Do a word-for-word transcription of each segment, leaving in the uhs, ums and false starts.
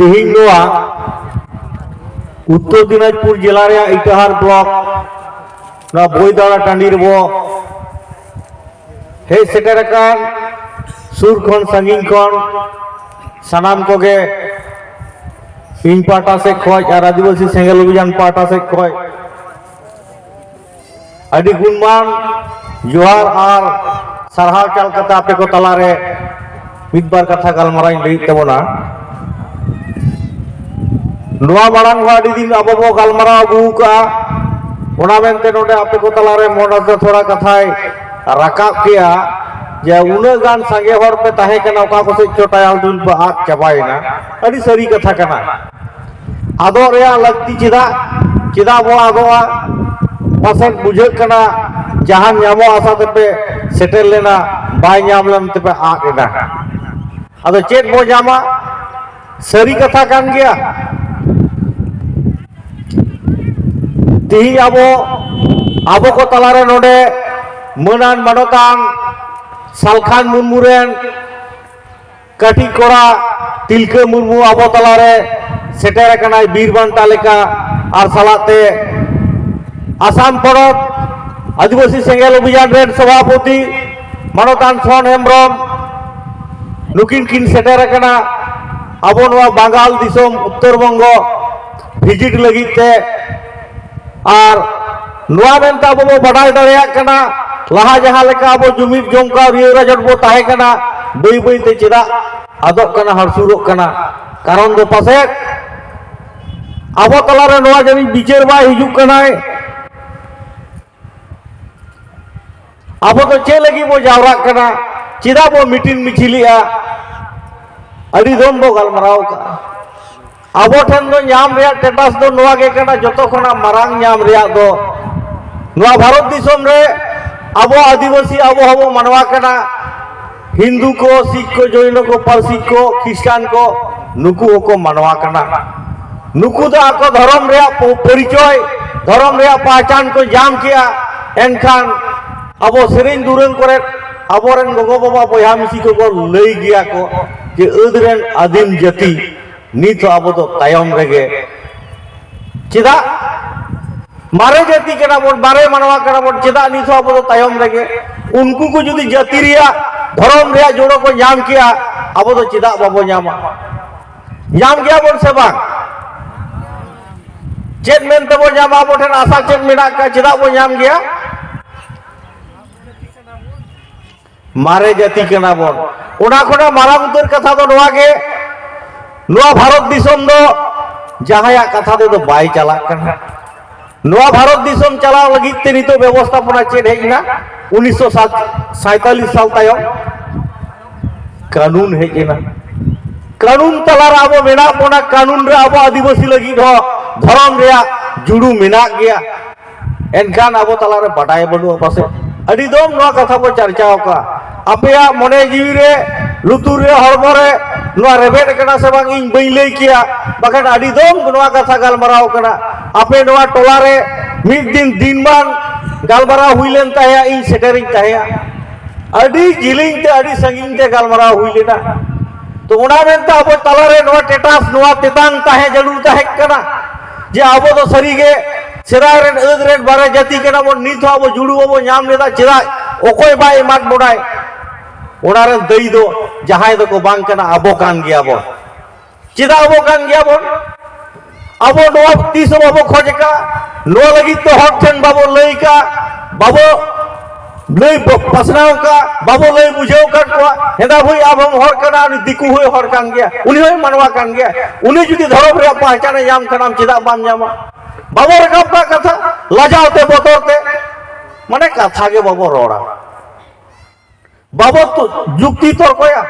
ᱛᱮᱦᱮᱧ ᱱᱚᱣᱟ ᱩᱛᱛᱚᱨ ᱫᱤᱱᱟᱡᱽᱯᱩᱨ ᱡᱮᱞᱟ ᱨᱮᱭᱟᱜ ᱤᱴᱟᱦᱟᱨ ᱵᱞᱚᱠ, ᱱᱚᱣᱟ ᱵᱳᱭᱫᱟᱲᱟ ᱴᱟᱺᱰᱤ ᱨᱮᱵᱚ ᱦᱮᱡ ᱥᱮᱴᱮᱨ ᱟᱠᱟᱱ ᱥᱩᱨ ᱠᱷᱚᱱ ᱥᱟᱺᱜᱤᱧ ᱠᱷᱚᱱ ᱥᱟᱱᱟᱢ ᱠᱚᱜᱮ ᱤᱧ ᱯᱟᱦᱴᱟ ᱥᱮᱫ ᱠᱷᱚᱱ ᱟᱨ ᱟᱹᱫᱤᱵᱟᱹᱥᱤ ᱥᱮᱸᱜᱮᱞ ᱚᱵᱷᱤᱡᱟᱱ ᱯᱟᱦᱴᱟ ᱥᱮᱫ ᱠᱷᱚᱱ ᱟᱹᱰᱤ ᱜᱩᱱᱢᱟᱱ ᱡᱚᱦᱟᱨ ᱟᱨ ᱥᱟᱨᱦᱟᱣ ᱪᱟᱞ ᱠᱟᱛᱮ ᱟᱯᱮ ᱠᱚ ᱛᱟᱞᱟᱨᱮ ᱢᱤᱫ ᱵᱟᱨ ᱠᱟᱛᱷᱟ ᱜᱟᱞᱢᱟᱨᱟᱣ ᱤᱧ ᱞᱟᱹᱭᱮᱫ ᱛᱟᱵᱚᱱᱟ᱾ ᱱᱚᱣᱟ ᱢᱟᱲᱟᱝ ᱦᱚᱸ ᱟᱹᱰᱤ ᱫᱤᱱ ᱟᱵᱚ ᱵᱚ ᱜᱟᱞᱢᱟᱨᱟᱣ ᱟᱹᱜᱩ ᱟᱠᱟᱫᱼᱟ, ᱚᱱᱟ ᱢᱮᱱᱛᱮ ᱱᱚᱰᱮ ᱟᱯᱮ ᱠᱚ ᱛᱟᱞᱟᱨᱮ ᱢᱚᱱ ᱨᱮ ᱛᱷᱚᱲᱟ ᱠᱟᱛᱷᱟᱭ ᱨᱟᱠᱟᱵ ᱠᱮᱜᱼᱟ ᱡᱮ ᱩᱱᱟᱹᱜ ᱜᱟᱱ ᱥᱟᱸᱜᱮ ᱦᱚᱲ ᱯᱮ ᱛᱟᱦᱮᱸ ᱠᱟᱱᱟ, ᱚᱠᱟ ᱠᱚᱥᱮᱫ ᱪᱚ ᱴᱟᱭᱟᱞ ᱫᱩᱞ ᱯᱮ ᱟᱫ ᱪᱟᱵᱟᱭᱮᱱᱟ᱾ ᱟᱹᱰᱤ ᱥᱟᱹᱨᱤ ᱠᱟᱛᱷᱟ ᱠᱟᱱᱟ᱾ ᱟᱫᱚᱜ ᱨᱮᱭᱟᱜ ᱞᱟᱹᱠᱛᱤ ᱪᱮᱫᱟᱜ, ᱪᱮᱫᱟᱜ ᱵᱚ ᱟᱫᱚᱜᱼᱟ? ᱯᱟᱥᱮᱡ ᱵᱩᱡᱷᱟᱹᱜ ᱠᱟᱱᱟ ᱡᱟᱦᱟᱱ ᱧᱟᱢᱚᱜ ᱟᱥᱟ ᱛᱮᱯᱮ ᱥᱮᱴᱮᱨ ᱞᱮᱱᱟ, ᱵᱟᱭ ᱧᱟᱢ ᱞᱮᱱ ᱛᱮᱯᱮ ᱟᱫ ᱮᱱᱟ᱾ ᱟᱫᱚ ᱪᱮᱫ ᱵᱚ ᱧᱟᱢᱟ? ᱥᱟᱹᱨᱤ ᱠᱟᱛᱷᱟ ᱠᱟᱱ ᱜᱮᱭᱟ᱾ ᱛᱤᱦᱤᱧ ᱟᱵᱚ, ᱟᱵᱚ ᱠᱚ ᱛᱟᱞᱟᱨᱮ ᱱᱚᱰᱮ ᱢᱟᱹᱱᱟᱱ ᱢᱟᱱᱚᱛᱟᱱ ᱥᱟᱞᱠᱷᱟᱱ ᱢᱩᱨᱢᱩ ᱨᱮᱱ ᱠᱟᱹᱴᱤᱡ ᱠᱚᱲᱟ ᱛᱤᱞᱠᱟᱹ ᱢᱩᱨᱢᱩ ᱟᱵᱚ ᱛᱟᱞᱟᱨᱮ ᱥᱮᱴᱮᱨ ᱟᱠᱟᱱᱟᱭ ᱵᱤᱨ ᱵᱟᱱᱴᱟ ᱞᱮᱠᱟ, ᱟᱨ ᱥᱟᱞᱟᱜ ᱛᱮ ᱟᱥᱟᱢ ᱯᱚᱱᱚᱛ ᱟᱹᱫᱤᱵᱟᱹᱥᱤ ᱥᱮᱸᱜᱮᱞ ᱚᱵᱷᱤᱡᱟᱱ ᱨᱮᱱ ᱥᱚᱵᱷᱟᱯᱚᱛᱤ ᱢᱟᱱᱚᱛᱟᱱ ᱥᱚᱱ ᱦᱮᱢᱵᱨᱚᱢ, ᱱᱩᱠᱤᱱ ᱠᱤᱱ ᱥᱮᱴᱮᱨ ᱟᱠᱟᱱᱟ ᱟᱵᱚ ᱱᱚᱣᱟ ᱵᱟᱝᱜᱟᱞ ᱫᱤᱥᱚᱢ ᱩᱛᱛᱚᱨ ᱵᱚᱝᱜᱚ ᱵᱷᱤᱡᱤᱴ ᱞᱟᱹᱜᱤᱫ ᱛᱮ᱾ ᱟᱨ ᱱᱚᱣᱟ ᱢᱮᱱᱛᱮ ᱟᱵᱚ ᱵᱚ ᱵᱟᱰᱟᱭ ᱫᱟᱲᱮᱭᱟᱜ ᱠᱟᱱᱟ, ᱞᱟᱦᱟ ᱡᱟᱦᱟᱸ ᱞᱮᱠᱟ ᱟᱵᱚ ᱡᱩᱢᱤᱫ ᱡᱚᱢᱠᱟᱣ ᱨᱤᱭᱟᱹᱣ ᱨᱟᱡᱚᱴ ᱵᱚ ᱛᱟᱦᱮᱸ ᱠᱟᱱᱟ, ᱵᱟᱹᱭ ᱵᱟᱹᱭ ᱛᱮ ᱪᱮᱫᱟᱜ ᱟᱫᱚᱜ ᱠᱟᱱᱟ, ᱦᱟᱹᱥᱩᱨᱚᱜ ᱠᱟᱱᱟ? ᱠᱟᱨᱚᱱ ᱫᱚ ᱯᱟᱥᱮᱡ ᱟᱵᱚ ᱛᱟᱞᱟᱨᱮ ᱱᱚᱣᱟ ᱡᱟᱹᱱᱤᱡ ᱵᱤᱪᱟᱹᱨ ᱵᱟᱭ ᱦᱤᱡᱩᱜ ᱠᱟᱱᱟᱭ᱾ ᱟᱵᱚ ᱫᱚ ᱪᱮᱫ ᱞᱟᱹᱜᱤᱫ ᱵᱚ ᱡᱟᱣᱨᱟᱜ ᱠᱟᱱᱟ? ᱪᱮᱫᱟᱜ ᱵᱚ ᱢᱤᱴᱤᱝ ᱢᱤᱪᱷᱤᱞᱮᱜᱼᱟ? ᱟᱹᱰᱤ ᱫᱚᱢ ᱵᱚ ᱜᱟᱞᱢᱟᱨᱟᱣ ᱠᱟᱜᱼᱟ᱾ ᱟᱵᱚ ᱴᱷᱮᱱ ᱫᱚ ᱧᱟᱢ ᱨᱮᱭᱟᱜ ᱴᱮᱴᱟᱥ ᱫᱚ ᱱᱚᱣᱟ ᱜᱮ ᱠᱟᱱᱟ, ᱡᱚᱛᱚ ᱠᱷᱚᱱᱟᱜ ᱢᱟᱨᱟᱝ ᱧᱟᱢ ᱨᱮᱭᱟᱜ ᱫᱚ ᱱᱚᱣᱟ ᱵᱷᱟᱨᱚᱛ ᱫᱤᱥᱚᱢ ᱨᱮ ᱟᱵᱚ ᱟᱹᱫᱤᱵᱟᱹᱥᱤ, ᱟᱵᱚ ᱦᱚᱸᱵᱚ ᱢᱟᱱᱣᱟ ᱠᱟᱱᱟ, ᱦᱤᱱᱫᱩ ᱠᱚ, ᱥᱤᱠᱷ ᱠᱚ, ᱡᱚᱭᱱᱚ ᱠᱚ, ᱯᱟᱨᱥᱤ ᱠᱚ, ᱠᱷᱨᱤᱥᱴᱟᱱ ᱠᱚ, ᱱᱩᱠᱩ ᱦᱚᱸᱠᱚ ᱢᱟᱱᱣᱟ ᱠᱟᱱᱟ᱾ ᱱᱩᱠᱩ ᱫᱚ ᱟᱠᱚ ᱫᱷᱚᱨᱚᱢ ᱨᱮᱭᱟᱜ ᱯᱚ-, ᱯᱚᱨᱤᱪᱚᱭ, ᱫᱷᱚᱨᱚᱢ ᱨᱮᱭᱟᱜ ᱯᱟᱦᱪᱟᱱ ᱠᱚ ᱧᱟᱢ ᱠᱮᱜᱼᱟ᱾ ᱮᱱᱠᱷᱟᱱ ᱟᱵᱚ ᱥᱮᱨᱮᱧ ᱫᱩᱨᱟᱹᱝ ᱠᱚᱨᱮ ᱟᱵᱚᱨᱮᱱ ᱜᱚᱜᱚ ᱵᱟᱵᱟ ᱵᱚᱭᱦᱟ ᱢᱤᱥᱤ ᱠᱚᱠᱚ ᱞᱟᱹᱭ ᱜᱮᱭᱟ ᱠᱚ ᱡᱮ ᱟᱹᱫ ᱨᱮᱱ ᱟᱹᱫᱤᱢ ᱡᱟᱹᱛᱤ, ᱱᱤᱛ ᱦᱚᱸ ᱟᱵᱚ ᱫᱚ ᱛᱟᱭᱚᱢ ᱨᱮᱜᱮ᱾ ᱪᱮᱫᱟᱜ? ᱢᱟᱨᱮ ᱡᱟᱹᱛᱤ ᱠᱟᱱᱟ ᱵᱚᱱ, ᱢᱟᱨᱮ ᱢᱟᱱᱣᱟ ᱠᱟᱱᱟ ᱵᱚᱱ, ᱪᱮᱫᱟᱜ ᱱᱤᱛ ᱦᱚᱸ ᱟᱵᱚ ᱫᱚ ᱛᱟᱭᱚᱢ ᱨᱮᱜᱮ? ᱩᱱᱠᱩ ᱠᱚ ᱡᱩᱫᱤ ᱡᱟᱹᱛᱤ ᱨᱮᱭᱟᱜ, ᱫᱷᱚᱨᱚᱢ ᱨᱮᱭᱟᱜ ᱡᱩᱲᱟᱹ ᱠᱚ ᱧᱟᱢ ᱠᱮᱭᱟ, ᱟᱵᱚ ᱫᱚ ᱪᱮᱫᱟᱜ ᱵᱟᱵᱚ ᱧᱟᱢᱟ? ᱧᱟᱢ ᱜᱮᱭᱟ ᱵᱚᱱ ᱥᱮ ᱵᱟᱝ? ᱪᱮᱫ ᱢᱮᱱᱛᱮ ᱵᱚ ᱧᱟᱢᱟ? ᱟᱵᱚ ᱴᱷᱮᱱ ᱟᱥᱟ ᱪᱮᱫ ᱢᱮᱱᱟᱜ ᱠᱟᱜ? ᱪᱮᱫᱟᱜ ᱵᱚ ᱧᱟᱢ ᱜᱮᱭᱟ? ᱢᱟᱨᱮ ᱡᱟᱹᱛᱤ ᱠᱟᱱᱟ ᱵᱚᱱ᱾ ᱚᱱᱟ ᱠᱷᱚᱱᱟᱜ ᱢᱟᱨᱟᱝ ᱩᱛᱟᱹᱨ ᱠᱟᱛᱷᱟ ᱫᱚ ᱱᱚᱣᱟ ᱜᱮ, ᱱᱚᱣᱟ ᱵᱷᱟᱨᱚᱛ ᱫᱤᱥᱚᱢ ᱫᱚ ᱡᱟᱦᱟᱸᱭᱟᱜ ᱠᱟᱛᱷᱟ ᱛᱮᱫᱚ ᱵᱟᱭ ᱪᱟᱞᱟᱜ ᱠᱟᱱᱟ᱾ ᱱᱚᱣᱟ ᱵᱷᱟᱨᱚᱛ ᱫᱤᱥᱚᱢ ᱪᱟᱞᱟᱣ ᱞᱟᱹᱜᱤᱫ ᱛᱮ ᱱᱤᱛᱚᱜ ᱵᱮᱵᱚᱥᱛᱷᱟᱯᱚᱱᱟ ᱪᱮᱫ ᱦᱮᱡ ᱮᱱᱟ? ᱩᱱᱤᱥᱥᱚ ᱥᱟᱭᱛᱟᱞᱤᱥ ᱥᱟᱞ ᱛᱟᱭᱚᱢ ᱠᱟᱹᱱᱩᱱ ᱦᱮᱡ ᱮᱱᱟ᱾ ᱠᱟᱹᱱᱩᱱ ᱛᱟᱞᱟᱨᱮ ᱟᱵᱚ ᱢᱮᱱᱟᱜ ᱵᱚᱱᱟ, ᱠᱟᱹᱱᱩᱱ ᱨᱮ ᱟᱵᱚ ᱟᱹᱫᱤᱵᱟᱹᱥᱤ ᱞᱟᱹᱜᱤᱫ ᱦᱚᱸ ᱫᱷᱚᱨᱚᱢ ᱨᱮᱭᱟᱜ ᱡᱩᱲᱩ ᱢᱮᱱᱟᱜ ᱜᱮᱭᱟ᱾ ᱮᱱᱠᱷᱟᱱ ᱟᱵᱚ ᱛᱟᱞᱟᱨᱮ ᱵᱟᱰᱟᱭ ᱵᱟᱹᱱᱩᱜᱼᱟ ᱯᱟᱥᱮᱡ᱾ ᱟᱹᱰᱤ ᱫᱚᱢ ᱱᱚᱣᱟ ᱠᱟᱛᱷᱟ ᱵᱚ ᱪᱟᱨᱪᱟᱣ ᱟᱠᱟᱫᱼᱟ᱾ ᱟᱯᱮᱭᱟᱜ ᱢᱚᱱᱮ ᱡᱤᱣᱤ ᱨᱮ, ᱞᱩᱛᱩᱨ ᱨᱮ, ᱦᱚᱲᱢᱚ ᱨᱮ ᱱᱚᱣᱟ ᱨᱮᱵᱮᱫ ᱟᱠᱟᱱᱟ ᱥᱮ ᱵᱟᱝ, ᱤᱧ ᱵᱟᱹᱧ ᱞᱟᱹᱭ ᱠᱮᱭᱟ᱾ ᱵᱟᱠᱷᱟᱱ ᱟᱹᱰᱤ ᱫᱚᱢ ᱱᱚᱣᱟ ᱠᱟᱛᱷᱟ ᱜᱟᱞᱢᱟᱨᱟᱣ ᱠᱟᱱᱟ᱾ ᱟᱯᱮ ᱱᱚᱣᱟ ᱴᱚᱞᱟ ᱨᱮ ᱢᱤᱫ ᱫᱤᱱ ᱫᱤᱱ ᱢᱟᱱ ᱜᱟᱞᱢᱟᱨᱟᱣ ᱦᱩᱭ ᱞᱮᱱ ᱛᱟᱦᱮᱸᱫ, ᱤᱧ ᱥᱮᱴᱮᱨᱤᱧ ᱛᱟᱦᱮᱸᱫ᱾ ᱟᱹᱰᱤ ᱡᱤᱞᱤᱧ ᱛᱮ, ᱟᱹᱰᱤ ᱥᱟᱺᱜᱤᱧ ᱛᱮ ᱜᱟᱞᱢᱟᱨᱟᱣ ᱦᱩᱭ ᱞᱮᱱᱟ᱾ ᱛᱚ, ᱚᱱᱟ ᱢᱮᱱᱛᱮ ᱟᱵᱚ ᱛᱟᱞᱟᱨᱮ ᱱᱚᱣᱟ ᱴᱮᱴᱟᱥ, ᱱᱚᱣᱟ ᱛᱮᱛᱟᱝ ᱛᱟᱦᱮᱸ ᱡᱟᱹᱨᱩᱲ ᱛᱟᱦᱮᱸ ᱠᱟᱱᱟ, ᱡᱮ ᱟᱵᱚ ᱫᱚ ᱥᱟᱹᱨᱤᱜᱮ ᱥᱮᱫᱟᱭ ᱨᱮᱱ ᱟᱹᱫ ᱨᱮᱱ ᱵᱟᱨᱮ ᱡᱟᱹᱛᱤ ᱠᱟᱱᱟ ᱵᱚᱱ, ᱱᱤᱛ ᱦᱚᱸ ᱟᱵᱚ ᱡᱩᱲᱩ ᱵᱟᱵᱚ ᱧᱟᱢ ᱞᱮᱫᱟ᱾ ᱪᱮᱫᱟᱜ? ᱚᱠᱚᱭ ᱵᱟᱭ ᱮᱢᱟᱫ ᱵᱚᱱᱟᱭ? ᱚᱱᱟ ᱨᱮᱱ ᱫᱟᱹᱭᱤ ᱫᱚ ᱡᱟᱦᱟᱸᱭ ᱫᱚᱠᱚ ᱵᱟᱝ ᱠᱟᱱᱟ, ᱟᱵᱚ ᱠᱟᱱ ᱜᱮᱭᱟ ᱵᱚᱱ᱾ ᱪᱮᱫᱟᱜ ᱟᱵᱚ ᱠᱟᱱ ᱜᱮᱭᱟ ᱵᱚᱱ? ᱟᱵᱚ ᱱᱚᱣᱟ ᱛᱤᱥ ᱦᱚᱸ ᱵᱟᱵᱚ ᱠᱷᱚᱡ ᱟᱠᱟᱫ, ᱱᱚᱣᱟ ᱞᱟᱹᱜᱤᱫ ᱛᱮ ᱦᱚᱲ ᱴᱷᱮᱱ ᱵᱟᱵᱚ ᱞᱟᱹᱭ ᱟᱠᱟᱫ, ᱵᱟᱵᱚ ᱞᱟᱹᱭ ᱯᱟᱥᱱᱟᱣ ᱟᱠᱟᱫ, ᱵᱟᱵᱚ ᱞᱟᱹᱭ ᱵᱩᱡᱷᱟᱹᱣ ᱟᱠᱟᱫ ᱠᱚᱣᱟ᱾ ᱦᱮᱸᱫᱟ ᱵᱷᱟᱹᱭ, ᱟᱢ ᱦᱚᱸᱢ ᱦᱚᱲ ᱠᱟᱱᱟ, ᱩᱱᱤ ᱫᱤᱠᱩ ᱦᱚᱸᱭ ᱦᱚᱲ ᱠᱟᱱ ᱜᱮᱭᱟ, ᱩᱱᱤ ᱦᱚᱸᱭ ᱢᱟᱱᱣᱟ ᱠᱟᱱ ᱜᱮᱭᱟ᱾ ᱩᱱᱤ ᱡᱩᱫᱤ ᱫᱷᱚᱨᱚᱢ ᱨᱮᱭᱟᱜ ᱯᱟᱦᱪᱟᱱᱮ ᱧᱟᱢ ᱠᱷᱟᱱ, ᱟᱢ ᱪᱮᱫᱟᱜ ᱵᱟᱢ ᱧᱟᱢᱟ? ᱵᱟᱵᱚ ᱨᱟᱠᱟᱵ ᱠᱟᱜ ᱠᱟᱛᱷᱟ, ᱞᱟᱡᱟᱣ ᱛᱮ, ᱵᱚᱛᱚᱨ ᱛᱮ, ᱢᱟᱱᱮ ᱠᱟᱛᱷᱟ ᱜᱮ ᱵᱟᱵᱚ ᱨᱚᱲᱟ᱾ ᱵᱟᱵᱚ ᱛᱩ-, ᱡᱩᱠᱛᱤ ᱛᱚᱨᱠᱚᱭᱟ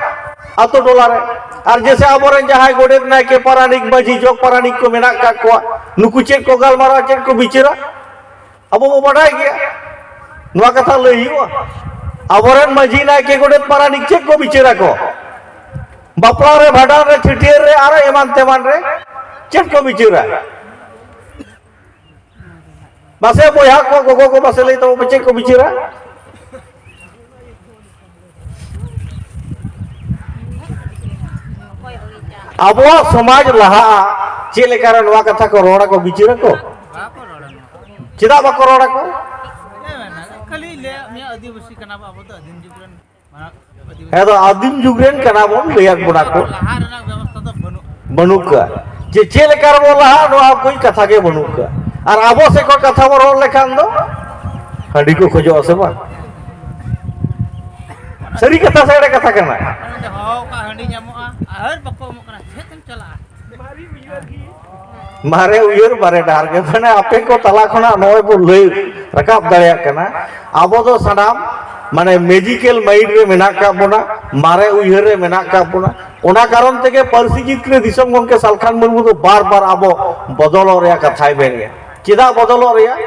ᱟᱛᱳ ᱴᱚᱞᱟ ᱨᱮ᱾ ᱟᱨ ᱡᱮᱥᱮ ᱟᱵᱚᱨᱮᱱ ᱡᱟᱦᱟᱸᱭ ᱜᱚᱰᱮᱛ, ᱱᱟᱭᱠᱮ, ᱯᱟᱨᱟᱱᱤᱠ, ᱢᱟᱹᱡᱷᱤ, ᱡᱚᱜᱽ ᱯᱟᱨᱟᱱᱤᱠ ᱠᱚ ᱢᱮᱱᱟᱜ ᱠᱟᱜ ᱠᱚᱣᱟ, ᱱᱩᱠᱩ ᱪᱮᱫ ᱠᱚ ᱜᱟᱞᱢᱟᱨᱟᱣᱟ, ᱪᱮᱫ ᱠᱚ ᱵᱤᱪᱟᱹᱨᱟ, ᱟᱵᱚ ᱵᱚ ᱵᱟᱰᱟᱭ ᱜᱮᱭᱟ᱾ ᱱᱚᱣᱟ ᱠᱟᱛᱷᱟ ᱞᱟᱹᱭ ᱦᱩᱭᱩᱜᱼᱟ᱾ ᱟᱵᱚᱨᱮᱱ ᱢᱟᱹᱡᱷᱤ, ᱱᱟᱭᱠᱮ, ᱜᱚᱰᱮᱛ, ᱯᱟᱨᱟᱱᱤᱠ ᱪᱮᱫ ᱠᱚ ᱵᱤᱪᱟᱹᱨᱟ ᱠᱚ? ᱵᱟᱯᱞᱟ ᱨᱮ, ᱵᱷᱟᱸᱰᱟᱱ ᱨᱮ, ᱪᱷᱟᱹᱴᱭᱟᱹᱨ ᱨᱮ, ᱟᱨᱚ ᱮᱢᱟᱱ ᱛᱮᱢᱟᱱ ᱨᱮ ᱪᱮᱫ ᱠᱚ ᱵᱤᱪᱟᱹᱨᱟ? ᱢᱟᱥᱮ ᱵᱚᱭᱦᱟ ᱠᱚ, ᱜᱚᱜᱚ ᱠᱚ, ᱢᱟᱥᱮ ᱞᱟᱹᱭ ᱛᱟᱵᱚᱱ ᱯᱮ, ᱪᱮᱫ ᱠᱚ ᱵᱤᱪᱟᱹᱨᱟ? ᱟᱵᱚᱣᱟᱜ ᱥᱚᱢᱟᱡᱽ ᱞᱟᱦᱟᱜᱼᱟ ᱪᱮᱫ ᱞᱮᱠᱟᱨᱮ, ᱱᱚᱣᱟ ᱠᱟᱛᱷᱟ ᱠᱚ ᱨᱚᱲ ᱟᱠᱚ, ᱵᱤᱪᱟᱹᱨ ᱟᱠᱚ? ᱵᱟᱠᱚ ᱨᱚᱲᱟ ᱱᱚᱣᱟ᱾ ᱪᱮᱫᱟᱜ ᱵᱟᱠᱚ ᱨᱚᱲ ᱟᱠᱚ? ᱪᱮᱫ ᱢᱮᱱᱟ? ᱠᱷᱟᱹᱞᱤ ᱞᱟᱹᱭᱟᱜ ᱢᱮᱭᱟ, ᱟᱹᱫᱤᱵᱟᱹᱥᱤ ᱠᱟᱱᱟ ᱵᱚ ᱟᱵᱚ ᱫᱚ, ᱟᱹᱫᱤᱢ ᱡᱩᱜᱽ ᱨᱮᱱ ᱢᱟᱱᱮ ᱟᱹᱫᱤᱵᱟᱹᱥᱤ᱾ ᱦᱮᱸ, ᱫᱚ ᱟᱹᱫᱤᱢ ᱡᱩᱜᱽ ᱨᱮᱱ ᱠᱟᱱᱟ ᱵᱚᱱ, ᱞᱟᱹᱭᱟᱜ ᱵᱚᱱᱟ ᱠᱚ᱾ ᱞᱟᱦᱟ ᱨᱮᱱᱟᱜ ᱵᱮᱵᱚᱥᱛᱷᱟ ᱫᱚ ᱵᱟᱹᱱᱩᱜ᱾ ᱵᱟᱹᱱᱩᱜ ᱠᱟᱜᱼᱟ᱾ ᱡᱮ ᱪᱮᱫ ᱞᱮᱠᱟ ᱨᱮᱵᱚ ᱞᱟᱦᱟᱜᱼᱟ, ᱱᱚᱣᱟ ᱠᱚ ᱠᱟᱛᱷᱟ ᱜᱮ ᱵᱟᱹᱱᱩᱜ ᱠᱟᱜᱼᱟ᱾ ᱟᱨ ᱟᱵᱚ ᱥᱮᱫ ᱠᱷᱚᱱ ᱠᱟᱛᱷᱟ ᱵᱚ ᱨᱚᱲ ᱞᱮᱠᱷᱟᱱ ᱫᱚ ᱦᱟᱺᱰᱤ ᱠᱚ ᱠᱷᱚᱡᱚᱜᱼᱟ ᱥᱮ ᱵᱟᱝ? ᱥᱟᱹᱨᱤ ᱠᱟᱛᱷᱟ ᱥᱮ ᱮᱲᱮ ᱠᱟᱛᱷᱟ ᱠᱟᱱᱟ? ᱚᱱᱮ ᱡᱮ ᱦᱚᱦᱚ ᱠᱟᱜ ᱦᱟᱺᱰᱤ ᱧᱟᱢᱚᱜᱼᱟ ᱟᱨ ᱵᱟᱠᱚ ᱮᱢᱚᱜ ᱠᱟᱱᱟ, ᱪᱮᱫ ᱮᱢ ᱪᱟᱞᱟᱜᱼᱟ? ᱢᱟᱨᱮ ᱩᱭᱦᱟᱹᱨ ᱢᱟᱨᱮ ᱰᱟᱦᱟᱨ ᱜᱮ᱾ ᱢᱟᱱᱮ ᱟᱯᱮ ᱠᱚ ᱛᱟᱞᱟ ᱠᱷᱚᱱᱟᱜ ᱱᱚᱜᱼᱚᱭ ᱵᱚ ᱞᱟᱹᱭ ᱨᱟᱠᱟᱵ ᱫᱟᱲᱮᱭᱟᱜ ᱠᱟᱱᱟ, ᱟᱵᱚ ᱫᱚ ᱥᱟᱱᱟᱢ ᱢᱟᱱᱮ ᱢᱮᱡᱤᱠᱮᱞ ᱢᱟᱭᱤᱱᱰ ᱨᱮ ᱢᱮᱱᱟᱜ ᱠᱟᱜ ᱵᱚᱱᱟ, ᱢᱟᱨᱮ ᱩᱭᱦᱟᱹᱨ ᱨᱮ ᱢᱮᱱᱟᱜ ᱠᱟᱜ ᱵᱚᱱᱟ᱾ ᱚᱱᱟ ᱠᱟᱨᱚᱱ ᱛᱮᱜᱮ ᱯᱟᱹᱨᱥᱤ ᱡᱤᱛᱠᱟᱹᱨᱤ ᱫᱤᱥᱚᱢ ᱜᱚᱢᱠᱮ ᱥᱟᱞᱠᱷᱟᱱ ᱢᱩᱨᱢᱩ ᱫᱚ ᱵᱟᱨ ᱵᱟᱨ ᱟᱵᱚ ᱵᱚᱫᱚᱞᱚᱜ ᱨᱮᱭᱟᱜ ᱠᱟᱛᱷᱟᱭ ᱢᱮᱱᱮᱜᱼᱟ᱾ ᱪᱮᱫᱟᱜ ᱵᱚᱫᱚᱞᱚᱜ ᱨᱮᱭᱟᱜ?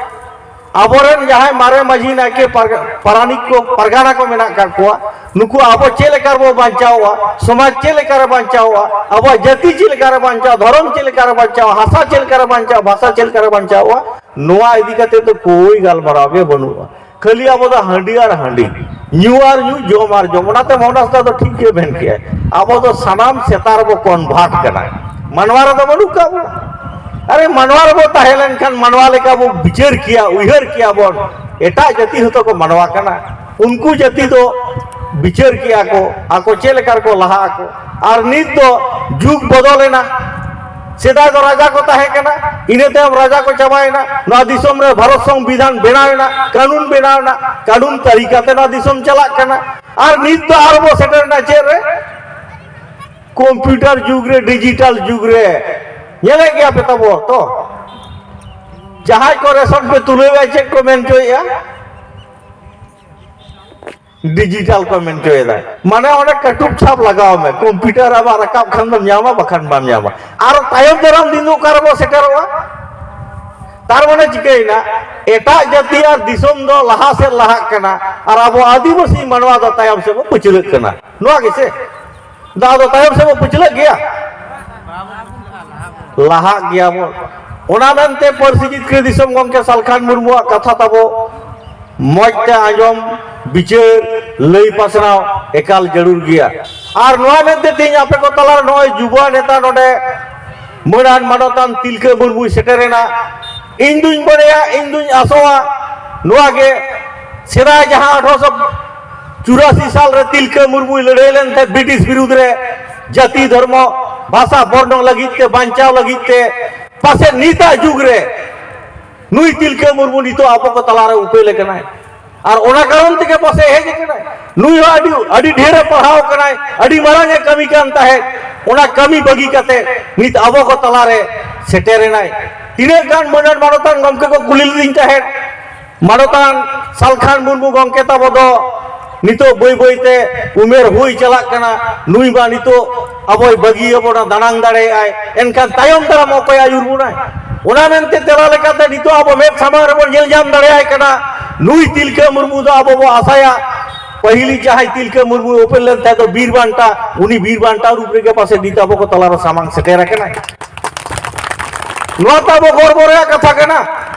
ᱟᱵᱚᱨᱮᱱ ᱡᱟᱦᱟᱸᱭ ᱢᱟᱨᱮ ᱢᱟᱹᱡᱷᱤ, ᱱᱟᱭᱠᱮ, ᱯᱟᱨᱜᱟ-, ᱯᱟᱨᱟᱱᱤᱠ ᱠᱚ, ᱯᱟᱨᱜᱟᱱᱟ ᱠᱚ ᱢᱮᱱᱟᱜ ᱠᱟᱜ ᱠᱚᱣᱟ, ᱱᱩᱠᱩ ᱟᱵᱚ ᱪᱮᱫ ᱞᱮᱠᱟ ᱨᱮᱵᱚ ᱵᱟᱧᱪᱟᱣᱚᱜᱼᱟ, ᱥᱚᱢᱟᱡᱽ ᱪᱮᱫ ᱞᱮᱠᱟ ᱨᱮ ᱵᱟᱧᱪᱟᱣᱚᱜᱼᱟ, ᱟᱵᱚᱣᱟᱜ ᱡᱟᱹᱛᱤ ᱪᱮᱫ ᱞᱮᱠᱟ ᱨᱮ ᱵᱟᱧᱪᱟᱣ, ᱫᱷᱚᱨᱚᱢ ᱪᱮᱫ ᱞᱮᱠᱟ ᱨᱮ ᱵᱟᱧᱪᱟᱣ, ᱵᱷᱟᱥᱟ ᱪᱮᱫ ᱞᱮᱠᱟ ᱨᱮ ᱵᱟᱧᱪᱟᱣ, ᱵᱷᱟᱥᱟ ᱪᱮᱫ ᱞᱮᱠᱟ ᱨᱮ ᱵᱟᱧᱪᱟᱣᱚᱜᱼᱟ, ᱱᱚᱣᱟ ᱤᱫᱤ ᱠᱟᱛᱮ ᱫᱚ ᱠᱳᱭ ᱜᱟᱞᱢᱟᱨᱟᱣ ᱜᱮ ᱵᱟᱹᱱᱩᱜᱼᱟ᱾ ᱠᱷᱟᱹᱞᱤ ᱟᱵᱚ ᱫᱚ ᱦᱟᱺᱰᱤ ᱟᱨ ᱦᱟᱺᱰᱤ, ᱧᱩ ᱟᱨ ᱧᱩ, ᱡᱚᱢ ᱟᱨ ᱡᱚᱢ᱾ ᱚᱱᱟᱛᱮ ᱢᱚᱦᱚᱱ ᱦᱟᱸᱥᱫᱟ ᱫᱚ ᱴᱷᱤᱠ ᱜᱮ ᱢᱮᱱ ᱠᱮᱜᱼᱟᱭ, ᱟᱵᱚ ᱫᱚ ᱥᱟᱱᱟᱢ ᱥᱮᱛᱟ ᱨᱮᱵᱚ ᱠᱚᱱᱵᱷᱟᱨᱴ ᱠᱟᱱᱟ, ᱢᱟᱱᱣᱟ ᱨᱮᱫᱚ ᱵᱟᱹᱱᱩᱜ ᱠᱟᱜ ᱵᱚᱱᱟ᱾ ᱟᱨᱮ, ᱢᱟᱱᱣᱟ ᱨᱮᱵᱚ ᱛᱟᱦᱮᱸ ᱞᱮᱱᱠᱷᱟᱱ ᱢᱟᱱᱣᱟ ᱞᱮᱠᱟ ᱵᱚ ᱵᱤᱪᱟᱹᱨ ᱠᱮᱭᱟ, ᱩᱭᱦᱟᱹᱨ ᱠᱮᱭᱟ ᱵᱚᱱ, ᱮᱴᱟᱜ ᱡᱟᱹᱛᱤ ᱦᱚᱸᱛᱚ ᱠᱚ ᱢᱟᱱᱣᱟ ᱠᱟᱱᱟ᱾ ᱩᱱᱠᱩ ᱡᱟᱹᱛᱤ ᱫᱚ ᱵᱤᱪᱟᱹᱨ ᱠᱮᱭᱟ ᱠᱚ, ᱟᱠᱚ ᱪᱮᱫ ᱞᱮᱠᱟ ᱨᱮᱠᱚ ᱞᱟᱦᱟᱜ ᱟᱠᱚ᱾ ᱟᱨ ᱱᱤᱛ ᱫᱚ ᱡᱩᱜᱽ ᱵᱚᱫᱚᱞᱮᱱᱟ᱾ ᱥᱮᱫᱟᱭ ᱫᱚ ᱨᱟᱡᱟ ᱠᱚ ᱛᱟᱦᱮᱸ ᱠᱟᱱᱟ, ᱤᱱᱟᱹ ᱛᱟᱭᱚᱢ ᱨᱟᱡᱟ ᱠᱚ ᱪᱟᱵᱟᱭᱮᱱᱟ, ᱱᱚᱣᱟ ᱫᱤᱥᱚᱢ ᱨᱮ ᱵᱷᱟᱨᱚᱛ ᱥᱚᱝᱵᱤᱫᱷᱟᱱ ᱵᱮᱱᱟᱣ ᱮᱱᱟ, ᱠᱟᱹᱱᱩᱱ ᱵᱮᱱᱟᱣ ᱮᱱᱟ, ᱠᱟᱹᱱᱩᱱ ᱛᱟᱹᱨᱤᱠᱟᱛᱮ ᱱᱚᱣᱟ ᱫᱤᱥᱚᱢ ᱪᱟᱞᱟᱜ ᱠᱟᱱᱟ᱾ ᱟᱨ ᱱᱤᱛ ᱫᱚ ᱟᱨᱵᱚ ᱥᱮᱴᱮᱨ ᱮᱱᱟ ᱪᱮᱫ ᱨᱮ? ᱠᱚᱢᱯᱤᱭᱩᱴᱟᱨ ᱡᱩᱜᱽ ᱨᱮ, ᱰᱤᱡᱤᱴᱟᱞ ᱡᱩᱜᱽ ᱨᱮ᱾ ᱧᱮᱞᱮᱫ ᱜᱮᱭᱟ ᱯᱮ ᱛᱟᱵᱚ ᱛᱚ, ᱡᱟᱦᱟᱸᱭ ᱠᱚ ᱨᱮᱥᱚᱱ ᱯᱮ ᱛᱩᱞᱟᱹᱣᱮᱫᱼᱟ, ᱪᱮᱫ ᱠᱚ ᱢᱮᱱ ᱦᱚᱪᱚᱭᱮᱫᱼᱟ? ᱰᱤᱡᱤᱴᱟᱞ ᱠᱚ ᱢᱮᱱ ᱦᱚᱪᱚᱭᱮᱫᱟ᱾ ᱢᱟᱱᱮ ᱚᱸᱰᱮ ᱠᱟᱹᱴᱩᱵ ᱪᱷᱟᱯ ᱞᱟᱜᱟᱣ ᱢᱮ, ᱠᱚᱢᱯᱤᱭᱩᱴᱟᱨ ᱟᱢᱟᱜ ᱨᱟᱠᱟᱵ ᱠᱷᱟᱱ ᱫᱚᱢ ᱧᱟᱢᱟ, ᱵᱟᱠᱷᱟᱱ ᱵᱟᱢ ᱧᱟᱢᱟ᱾ ᱟᱨ ᱛᱟᱭᱚᱢ ᱫᱟᱨᱟᱢ ᱫᱤᱱ ᱫᱚ ᱚᱠᱟ ᱨᱮᱵᱚ ᱥᱮᱴᱮᱨᱚᱜᱼᱟ? ᱛᱟᱨ ᱢᱟᱱᱮ ᱪᱤᱠᱟᱹᱭᱮᱱᱟ? ᱮᱴᱟᱜ ᱡᱟᱹᱛᱤ ᱟᱨ ᱫᱤᱥᱚᱢ ᱫᱚ ᱞᱟᱦᱟ ᱥᱮᱫ ᱞᱟᱦᱟᱜ ᱠᱟᱱᱟ, ᱟᱨ ᱟᱵᱚ ᱟᱹᱫᱤᱵᱟᱹᱥᱤ ᱢᱟᱱᱣᱟ ᱫᱚ ᱛᱟᱭᱚᱢ ᱥᱮᱫ ᱵᱚ ᱯᱟᱹᱪᱷᱞᱟᱹᱜ ᱠᱟᱱᱟ᱾ ᱱᱚᱣᱟ ᱜᱮᱥᱮ? ᱫᱟᱜ ᱫᱚ ᱛᱟᱭᱚᱢ ᱥᱮᱫ ᱵᱚ ᱯᱟᱹᱪᱷᱞᱟᱹᱜ ᱜᱮᱭᱟ, ᱞᱟᱦᱟᱜ ᱜᱮᱭᱟ ᱵᱚᱱ᱾ ᱚᱱᱟ ᱢᱮᱱᱛᱮ ᱯᱟᱹᱨᱥᱤ ᱡᱤᱛᱠᱟᱹᱨ ᱫᱤᱥᱚᱢ ᱜᱚᱢᱠᱮ ᱥᱟᱞᱠᱷᱟᱱ ᱢᱩᱨᱢᱩᱣᱟᱜ ᱠᱟᱛᱷᱟ ᱛᱟᱵᱚ ᱢᱚᱡᱽ ᱛᱮ ᱟᱸᱡᱚᱢ, ᱵᱤᱪᱟᱹᱨ, ᱞᱟᱹᱭ ᱯᱟᱥᱱᱟᱣ ᱮᱠᱟᱞ ᱡᱟᱹᱨᱩᱲ ᱜᱮᱭᱟ᱾ ᱟᱨ ᱱᱚᱣᱟ ᱢᱮᱱᱛᱮ ᱛᱮᱦᱮᱧ ᱟᱯᱮ ᱠᱚ ᱛᱟᱞᱟᱨᱮ ᱱᱚᱜᱼᱚᱭ ᱡᱩᱵᱟ ᱱᱮᱛᱟ ᱱᱚᱰᱮ ᱢᱟᱹᱱᱟᱱ ᱢᱟᱱᱚᱛᱟᱱ ᱛᱤᱞᱠᱟᱹ ᱢᱩᱨᱢᱩᱭ ᱥᱮᱴᱮᱨᱮᱱᱟ᱾ ᱤᱧ ᱫᱩᱧ ᱵᱟᱲᱟᱭᱟ, ᱤᱧ ᱫᱩᱧ ᱟᱥᱚᱜᱼᱟ ᱱᱚᱣᱟ ᱜᱮ, ᱥᱮᱫᱟᱭ ᱡᱟᱦᱟᱸ ᱟᱴᱷᱨᱚᱥᱚ ᱪᱩᱨᱟᱥᱤ ᱥᱟᱞ ᱨᱮ ᱛᱤᱞᱠᱟᱹ ᱢᱩᱨᱢᱩᱭ ᱞᱟᱹᱲᱦᱟᱹᱭ ᱞᱮᱱ ᱛᱟᱦᱮᱸᱫ ᱵᱨᱤᱴᱤᱥ ᱵᱤᱨᱩᱫᱽ ᱨᱮ, ᱡᱟᱹᱛᱤ, ᱫᱷᱚᱨᱢᱚ, ᱵᱷᱟᱥᱟ, ᱵᱚᱨᱱᱚ ᱞᱟᱹᱜᱤᱫ ᱛᱮ, ᱵᱟᱧᱪᱟᱣ ᱞᱟᱹᱜᱤᱫ ᱛᱮ, ᱯᱟᱥᱮᱡ ᱱᱤᱛᱟᱜ ᱡᱩᱜᱽ ᱨᱮ ᱱᱩᱭ ᱛᱤᱞᱠᱟᱹ ᱢᱩᱨᱢᱩ ᱱᱤᱛᱚᱜ ᱟᱵᱚ ᱠᱚ ᱛᱟᱞᱟᱨᱮ ᱩᱯᱮᱞ ᱟᱠᱟᱱᱟᱭ᱾ ᱟᱨ ᱚᱱᱟ ᱠᱟᱨᱚᱱ ᱛᱮᱜᱮ ᱯᱟᱥᱮᱡ ᱦᱮᱡ ᱟᱠᱟᱱᱟᱭ᱾ ᱱᱩᱭ ᱦᱚᱸ ᱟᱹᱰᱤ, ᱟᱹᱰᱤ ᱰᱷᱮᱨᱮ ᱯᱟᱲᱦᱟᱣ ᱟᱠᱟᱱᱟᱭ, ᱟᱹᱰᱤ ᱢᱟᱨᱟᱝ ᱮ ᱠᱟᱹᱢᱤ ᱠᱟᱱ ᱛᱟᱦᱮᱸᱫ᱾ ᱚᱱᱟ ᱠᱟᱹᱢᱤ ᱵᱟᱹᱜᱤ ᱠᱟᱛᱮ ᱱᱤᱛ ᱟᱵᱚ ᱠᱚ ᱛᱟᱞᱟᱨᱮ ᱥᱮᱴᱮᱨᱮᱱᱟᱭ᱾ ᱛᱤᱱᱟᱹᱜ ᱜᱟᱱ ᱢᱟᱹᱱᱟᱱ ᱢᱟᱱᱚᱛᱟᱱ ᱜᱚᱢᱠᱮ ᱠᱚ ᱠᱩᱞᱤ ᱞᱤᱫᱤᱧ ᱛᱟᱦᱮᱸᱫ, ᱢᱟᱱᱚᱛᱟᱱ ᱥᱟᱞᱠᱷᱟᱱ ᱢᱩᱨᱢᱩ ᱜᱚᱢᱠᱮ ᱛᱟᱵᱚ ᱫᱚ ᱱᱤᱛᱚᱜ ᱵᱟᱹᱭ ᱵᱟᱹᱭ ᱛᱮ ᱩᱢᱮᱨ ᱦᱩᱭ ᱪᱟᱞᱟᱜ ᱠᱟᱱᱟ, ᱱᱩᱭ ᱢᱟ ᱱᱤᱛᱚᱜ ᱟᱵᱚᱭ ᱵᱟᱹᱜᱤ ᱟᱵᱚᱱᱟ, ᱫᱟᱱᱟᱝ ᱫᱟᱲᱮᱭᱟᱜᱼᱟᱭ, ᱮᱱᱠᱷᱟᱱ ᱛᱟᱭᱚᱢ ᱫᱟᱨᱟᱢ ᱚᱠᱚᱭ ᱟᱹᱭᱩᱨ ᱵᱚᱱᱟᱭ? ᱚᱱᱟ ᱢᱮᱱᱛᱮ ᱛᱮᱞᱟ ᱞᱮᱠᱟᱛᱮ ᱱᱤᱛᱚᱜ ᱟᱵᱚ ᱢᱮᱫ ᱥᱟᱢᱟᱝ ᱨᱮᱵᱚᱱ ᱧᱮᱞ ᱧᱟᱢ ᱫᱟᱲᱮᱭᱟᱭ ᱠᱟᱱᱟ᱾ ᱱᱩᱭ ᱛᱤᱞᱠᱟᱹ ᱢᱩᱨᱢᱩ ᱫᱚ ᱟᱵᱚ ᱵᱚ ᱟᱥᱟᱭᱟ, ᱯᱟᱹᱦᱤᱞ ᱡᱟᱦᱟᱸᱭ ᱛᱤᱞᱠᱟᱹ ᱢᱩᱨᱢᱩ ᱩᱯᱮᱞ ᱞᱮᱱ ᱛᱟᱦᱮᱸ ᱫᱚ ᱵᱤᱨ ᱵᱟᱱᱴᱟ, ᱩᱱᱤ ᱵᱤᱨ ᱵᱟᱱᱴᱟ ᱨᱩᱯ ᱨᱮᱜᱮ ᱯᱟᱥᱮ ᱱᱤᱛ ᱟᱵᱚ ᱠᱚ ᱛᱟᱞᱟᱨᱮ ᱥᱟᱢᱟᱝ ᱥᱮᱴᱮᱨ ᱟᱠᱟᱱᱟᱭ᱾ ᱱᱚᱣᱟ ᱛᱟᱵᱚ ᱜᱚᱨᱵᱚ ᱨᱮᱭᱟᱜ ᱠᱟᱛᱷᱟ ᱠᱟᱱᱟ,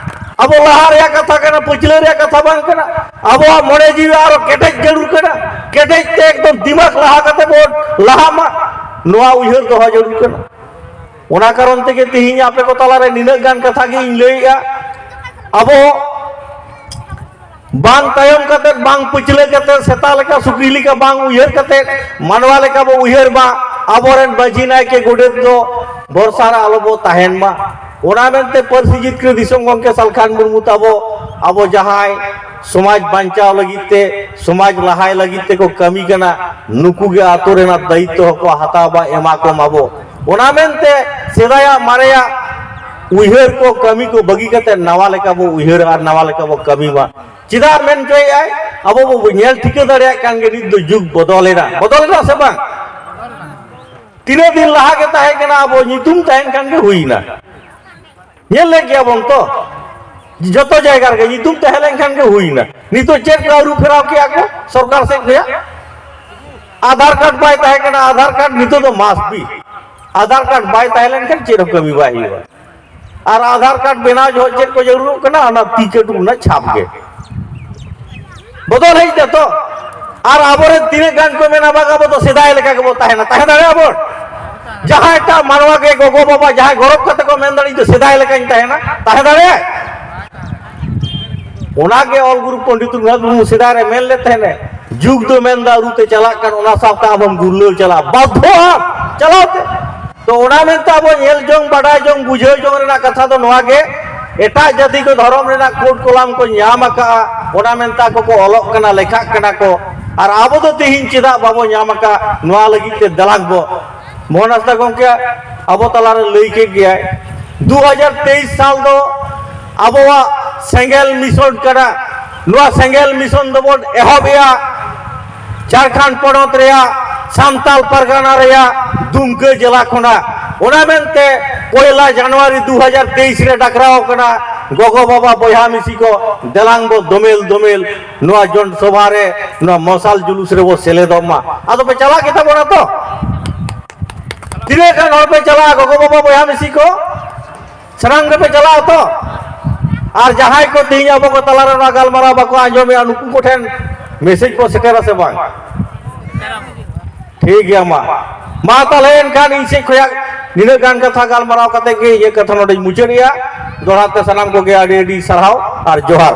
ᱟᱵᱚ ᱞᱟᱦᱟ ᱨᱮᱭᱟᱜ ᱠᱟᱛᱷᱟ ᱠᱟᱱᱟ, ᱯᱟᱹᱪᱷᱞᱟᱹ ᱨᱮᱭᱟᱜ ᱠᱟᱛᱷᱟ ᱵᱟᱝ ᱠᱟᱱᱟ᱾ ᱟᱵᱚᱣᱟᱜ ᱢᱚᱱᱮ ᱡᱤᱣᱤ ᱟᱨᱚ ᱠᱮᱴᱮᱡ ᱡᱟᱹᱨᱩᱲ ᱠᱟᱱᱟ, ᱠᱮᱴᱮᱡ ᱛᱮ ᱮᱠᱫᱚᱢ ᱫᱤᱢᱟᱜᱽ ᱞᱟᱦᱟ ᱠᱟᱛᱮ ᱵᱚᱱ ᱞᱟᱦᱟᱜ ᱢᱟ, ᱱᱚᱣᱟ ᱩᱭᱦᱟᱹᱨ ᱫᱚᱦᱚ ᱡᱟᱹᱨᱩᱲ ᱠᱟᱱᱟ᱾ ᱚᱱᱟ ᱠᱟᱨᱚᱱ ᱛᱮᱜᱮ ᱛᱮᱦᱮᱧ ᱟᱯᱮ ᱠᱚ ᱛᱟᱞᱟᱨᱮ ᱱᱤᱱᱟᱹᱜ ᱜᱟᱱ ᱠᱟᱛᱷᱟ ᱜᱮ ᱤᱧ ᱞᱟᱹᱭᱮᱜᱼᱟ᱾ ᱟᱵᱚ ᱵᱟᱝ ᱛᱟᱭᱚᱢ ᱠᱟᱛᱮ, ᱵᱟᱝ ᱯᱟᱹᱪᱷᱞᱟᱹ ᱠᱟᱛᱮ, ᱥᱮᱛᱟ ᱞᱮᱠᱟ ᱥᱩᱠᱨᱤ ᱞᱮᱠᱟ ᱵᱟᱝ ᱩᱭᱦᱟᱹᱨ ᱠᱟᱛᱮ, ᱢᱟᱱᱣᱟ ᱞᱮᱠᱟ ᱵᱚ ᱩᱭᱦᱟᱹᱨ ᱢᱟ᱾ ᱟᱵᱚᱨᱮᱱ ᱢᱟᱹᱡᱷᱤ ᱱᱟᱭᱠᱮ ᱜᱚᱰᱮᱛ ᱫᱚ ᱵᱷᱚᱨᱥᱟ ᱨᱮ ᱟᱞᱚ ᱵᱚ ᱛᱟᱦᱮᱱ ᱢᱟ᱾ ᱚᱱᱟ ᱢᱮᱱᱛᱮ ᱯᱟᱹᱨᱥᱤ ᱡᱤᱛᱠᱟᱹᱨ ᱫᱤᱥᱚᱢ ᱜᱚᱢᱠᱮ ᱥᱟᱞᱠᱷᱟᱱ ᱢᱩᱨᱢᱩ ᱛᱟᱵᱚ, ᱟᱵᱚ ᱡᱟᱦᱟᱸᱭ ᱥᱚᱢᱟᱡᱽ ᱵᱟᱧᱪᱟᱣ ᱞᱟᱹᱜᱤᱫ ᱛᱮ, ᱥᱚᱢᱟᱡᱽ ᱞᱟᱦᱟᱭ ᱞᱟᱹᱜᱤᱫ ᱛᱮᱠᱚ ᱠᱟᱹᱢᱤ ᱠᱟᱱᱟ, ᱱᱩᱠᱩ ᱜᱮ ᱟᱛᱳ ᱨᱮᱱᱟᱜ ᱫᱟᱭᱤᱛᱛᱚ ᱦᱚᱸᱠᱚ ᱦᱟᱛᱟᱣ ᱢᱟ, ᱮᱢᱟ ᱠᱚ ᱢᱟᱵᱚ᱾ ᱚᱱᱟ ᱢᱮᱱᱛᱮ ᱥᱮᱫᱟᱭᱟᱜ ᱢᱟᱨᱮᱭᱟᱜ ᱩᱭᱦᱟᱹᱨ ᱠᱚ, ᱠᱟᱹᱢᱤ ᱠᱚ ᱵᱟᱹᱜᱤ ᱠᱟᱛᱮ ᱱᱟᱣᱟ ᱞᱮᱠᱟ ᱵᱚ ᱩᱭᱦᱟᱹᱨᱟ ᱟᱨ ᱱᱟᱣᱟ ᱞᱮᱠᱟ ᱵᱚ ᱠᱟᱹᱢᱤ ᱢᱟ᱾ ᱪᱮᱫᱟᱜ ᱢᱮᱱ ᱦᱚᱪᱚᱭᱮᱫᱼᱟᱭ? ᱟᱵᱚ ᱵᱚ ᱧᱮᱞ ᱴᱷᱤᱠᱟᱹ ᱫᱟᱲᱮᱭᱟᱜ ᱠᱟᱱ ᱜᱮ, ᱱᱤᱛ ᱫᱚ ᱡᱩᱜᱽ ᱵᱚᱫᱚᱞᱮᱱᱟ, ᱵᱚᱫᱚᱞᱮᱱᱟ ᱥᱮ ᱵᱟᱝ? ᱛᱤᱱᱟᱹᱜ ᱫᱤᱱ ᱞᱟᱦᱟ ᱜᱮ ᱛᱟᱦᱮᱸ ᱠᱟᱱᱟ, ᱟᱵᱚ ᱧᱩᱛᱩᱢ ᱛᱟᱦᱮᱱ ᱠᱷᱟᱱ ᱜᱮ ᱦᱩᱭᱱᱟ᱾ ᱧᱮᱞ ᱞᱮᱫ ᱜᱮᱭᱟ ᱵᱚᱱ ᱛᱚ, ᱡᱚᱛᱚ ᱡᱟᱭᱜᱟ ᱨᱮᱜᱮ ᱧᱩᱛᱩᱢ ᱛᱟᱦᱮᱸ ᱞᱮᱱ ᱠᱷᱟᱱ ᱜᱮ ᱦᱩᱭᱱᱟ᱾ ᱱᱤᱛᱚᱜ ᱪᱮᱫ ᱠᱚ ᱟᱹᱨᱩ ᱯᱷᱮᱨᱟᱣ ᱠᱮᱜᱼᱟ ᱠᱚ ᱥᱚᱨᱠᱟᱨ ᱥᱮᱫ ᱠᱷᱚᱱᱟᱜ? ᱟᱫᱷᱟᱨ ᱠᱟᱨᱰ ᱵᱟᱭ ᱛᱟᱦᱮᱸ ᱠᱟᱱᱟ, ᱟᱫᱷᱟᱨ ᱠᱟᱨᱰ ᱱᱤᱛᱚᱜ ᱫᱚ ᱢᱟᱥᱴ ᱵᱤ᱾ ᱟᱫᱷᱟᱨ ᱠᱟᱨᱰ ᱵᱟᱭ ᱛᱟᱦᱮᱸ ᱞᱮᱱ ᱠᱷᱟᱱ ᱪᱮᱫ ᱦᱚᱸ ᱠᱟᱹᱢᱤ ᱵᱟᱭ ᱦᱩᱭᱩᱜᱼᱟ᱾ ᱟᱨ ᱟᱫᱷᱟᱨ ᱠᱟᱨᱰ ᱵᱮᱱᱟᱣ ᱡᱚᱦᱚᱜ ᱪᱮᱫ ᱠᱚ ᱡᱟᱹᱨᱩᱲᱚᱜ ᱠᱟᱱᱟ? ᱚᱱᱟ ᱛᱤ ᱠᱟᱹᱴᱩᱵ ᱨᱮᱱᱟᱜ ᱪᱷᱟᱯ ᱜᱮ᱾ ᱵᱚᱫᱚᱞ ᱦᱮᱡ ᱮᱱᱟ ᱛᱚ᱾ ᱟᱨ ᱟᱵᱚᱨᱮᱱ ᱛᱤᱱᱟᱹᱜ ᱜᱟᱱ ᱠᱚ ᱢᱮᱱᱟ, "ᱵᱟᱝ, ᱟᱵᱚ ᱫᱚ ᱥᱮᱫᱟᱭ ᱞᱮᱠᱟ ᱜᱮᱵᱚ ᱛᱟᱦᱮᱱᱟ"? ᱛᱟᱦᱮᱸ ᱫᱟᱲᱮᱭᱟᱜᱼᱟ ᱵᱚᱱ? ᱡᱟᱦᱟᱸᱭᱴᱟᱜ ᱢᱟᱱᱣᱟ ᱜᱮ, ᱜᱚᱜᱚ ᱵᱟᱵᱟ ᱡᱟᱦᱟᱸᱭ ᱜᱚᱨᱚᱵ ᱠᱟᱛᱮ ᱠᱚ ᱢᱮᱱ ᱫᱟᱲᱮᱭᱟᱜᱼᱟ, "ᱤᱧ ᱫᱚ ᱥᱮᱫᱟᱭ ᱞᱮᱠᱟᱧ ᱛᱟᱦᱮᱱᱟ"? ᱛᱟᱦᱮᱸ ᱫᱟᱲᱮᱭᱟᱜᱼᱟ? ᱚᱱᱟᱜᱮ ᱚᱞ ᱜᱩᱨᱩ ᱯᱚᱱᱰᱤᱛ ᱨᱚᱜᱷᱩᱱᱟᱛᱷ ᱢᱩᱨᱢᱩ ᱥᱮᱫᱟᱭ ᱨᱮ ᱢᱮᱱ ᱞᱮᱫ ᱛᱟᱦᱮᱱᱮ, "ᱡᱩᱜᱽ ᱫᱚ ᱢᱮᱱᱫᱟ ᱟᱹᱨᱩ ᱛᱮ ᱪᱟᱞᱟᱜ ᱠᱟᱱ, ᱚᱱᱟ ᱥᱟᱶᱛᱮ ᱟᱢ ᱦᱚᱢ ᱜᱩᱨᱞᱟᱹᱣ ᱪᱟᱞᱟᱜᱼᱟ, ᱵᱟᱫᱽᱫᱷᱚ ᱟᱢ ᱪᱟᱞᱟᱣ ᱛᱮ"᱾ ᱛᱚ ᱚᱱᱟ ᱢᱮᱱᱛᱮ ᱟᱵᱚ ᱧᱮᱞ ᱡᱚᱝ, ᱵᱟᱰᱟᱭ ᱡᱚᱝ, ᱵᱩᱡᱷᱟᱹᱣ ᱡᱚᱝ ᱨᱮᱱᱟᱜ ᱠᱟᱛᱷᱟ ᱫᱚ ᱱᱚᱣᱟ ᱜᱮ, ᱮᱴᱟᱜ ᱡᱟᱹᱛᱤ ᱠᱚ ᱫᱷᱚᱨᱚᱢ ᱨᱮᱱᱟᱜ ᱠᱳᱰ ᱠᱚᱞᱟᱢ ᱠᱚ ᱧᱟᱢ ᱟᱠᱟᱫᱼᱟ, ᱚᱱᱟ ᱢᱮᱱᱛᱮ ᱟᱠᱚ ᱠᱚ ᱚᱞᱚᱜ ᱠᱟᱱᱟ, ᱞᱮᱠᱷᱟᱜ ᱠᱟᱱᱟ ᱠᱚ, ᱟᱨ ᱟᱵᱚ ᱫᱚ ᱛᱮᱦᱮᱧ ᱪᱮᱫᱟᱜ ᱵᱟᱵᱚ ᱧᱟᱢ ᱟᱠᱟᱫ? ᱱᱚᱣᱟ ᱞᱟᱹᱜᱤᱫ ᱛᱮ ᱫᱮᱞᱟᱝ ᱵᱚ, ᱢᱳᱦᱚᱱ ᱦᱟᱸᱥᱫᱟ ᱜᱚᱢᱠᱮ ᱟᱵᱚ ᱛᱟᱞᱟᱨᱮ ᱞᱟᱹᱭ ᱠᱮᱫ ᱜᱮᱭᱟᱭ, ᱫᱩ ᱦᱟᱡᱟᱨ ᱛᱮᱭᱤᱥ ᱥᱟᱞ ᱫᱚ ᱟᱵᱚᱣᱟᱜ ᱥᱮᱸᱜᱮᱞ ᱢᱤᱥᱚᱱ ᱠᱟᱱᱟ᱾ ᱱᱚᱣᱟ ᱥᱮᱸᱜᱮᱞ ᱢᱤᱥᱚᱱ ᱫᱚᱵᱚᱱ ᱮᱦᱚᱵ ᱮᱭᱟ ᱡᱷᱟᱲᱠᱷᱚᱸᱰ ᱯᱚᱱᱚᱛ ᱨᱮᱭᱟᱜ, ᱥᱟᱱᱛᱟᱞ ᱯᱟᱨᱜᱟᱱᱟ ᱨᱮᱭᱟᱜ ᱫᱩᱢᱠᱟᱹ ᱡᱮᱞᱟ ᱠᱷᱚᱱᱟᱜ᱾ ᱚᱱᱟ ᱢᱮᱱᱛᱮ ᱯᱚᱭᱞᱟ ᱡᱟᱱᱩᱣᱟᱨᱤ ᱫᱩ ᱦᱟᱡᱟᱨ ᱛᱮᱭᱤᱥ ᱨᱮ ᱰᱟᱠᱨᱟᱣ ᱠᱟᱱᱟ, ᱜᱚᱜᱚ ᱵᱟᱵᱟ ᱵᱚᱭᱦᱟ ᱢᱤᱥᱤ ᱠᱚ, ᱫᱮᱞᱟᱝ ᱵᱚ ᱫᱚᱢᱮᱞ ᱫᱚᱢᱮᱞ ᱱᱚᱣᱟ ᱡᱚᱱ ᱥᱚᱵᱷᱟ ᱨᱮ, ᱱᱚᱣᱟ ᱢᱚᱥᱟᱞ ᱡᱩᱞᱩᱥ ᱨᱮᱵᱚ ᱥᱮᱞᱮᱫᱚᱜ ᱢᱟ᱾ ᱟᱫᱚ ᱯᱮ ᱪᱟᱞᱟᱜ ᱜᱮᱛᱟ ᱵᱚᱱᱟ ᱛᱚ? ᱛᱤᱱᱟᱹᱜ ᱜᱟᱱ ᱦᱚᱲ ᱯᱮ ᱪᱟᱞᱟᱜᱼᱟ, ᱜᱚᱜᱚ ᱵᱟᱵᱟ ᱵᱚᱭᱦᱟ ᱢᱤᱥᱤ ᱠᱚ? ᱥᱟᱱᱟᱢ ᱜᱮᱯᱮ ᱪᱟᱞᱟᱜᱼᱟ ᱛᱚ? ᱟᱨ ᱡᱟᱦᱟᱸᱭ ᱠᱚ ᱛᱮᱦᱮᱧ ᱟᱵᱚ ᱠᱚ ᱛᱟᱞᱟᱨᱮ ᱱᱚᱣᱟ ᱜᱟᱞᱢᱟᱨᱟᱣ ᱵᱟᱠᱚ ᱟᱸᱡᱚᱢᱮᱜᱼᱟ, ᱱᱩᱠᱩ ᱠᱚᱴᱷᱮᱱ ᱢᱮᱥᱮᱡᱽ ᱠᱚ ᱥᱮᱴᱮᱨᱟ ᱥᱮ ᱵᱟᱝ? ᱴᱷᱤᱠ ᱜᱮᱭᱟ, ᱢᱟ, ᱢᱟ ᱛᱟᱦᱞᱮ ᱮᱱᱠᱷᱟᱱ ᱤᱧ ᱥᱮᱫ ᱠᱷᱚᱱᱟᱜ ᱱᱤᱱᱟᱹᱜ ᱜᱟᱱ ᱠᱟᱛᱷᱟ ᱜᱟᱞᱢᱟᱨᱟᱣ ᱠᱟᱛᱮ ᱜᱮ ᱤᱧᱟᱹᱜ ᱠᱟᱛᱷᱟ ᱱᱚᱰᱮᱧ ᱢᱩᱪᱟᱹᱫᱮᱜᱼᱟ᱾ ᱫᱚᱦᱲᱟ ᱛᱮ ᱥᱟᱱᱟᱢ ᱠᱚᱜᱮ ᱟᱹᱰᱤ ᱟᱹᱰᱤ ᱥᱟᱨᱦᱟᱣ ᱟᱨ ᱡᱚᱦᱟᱨ᱾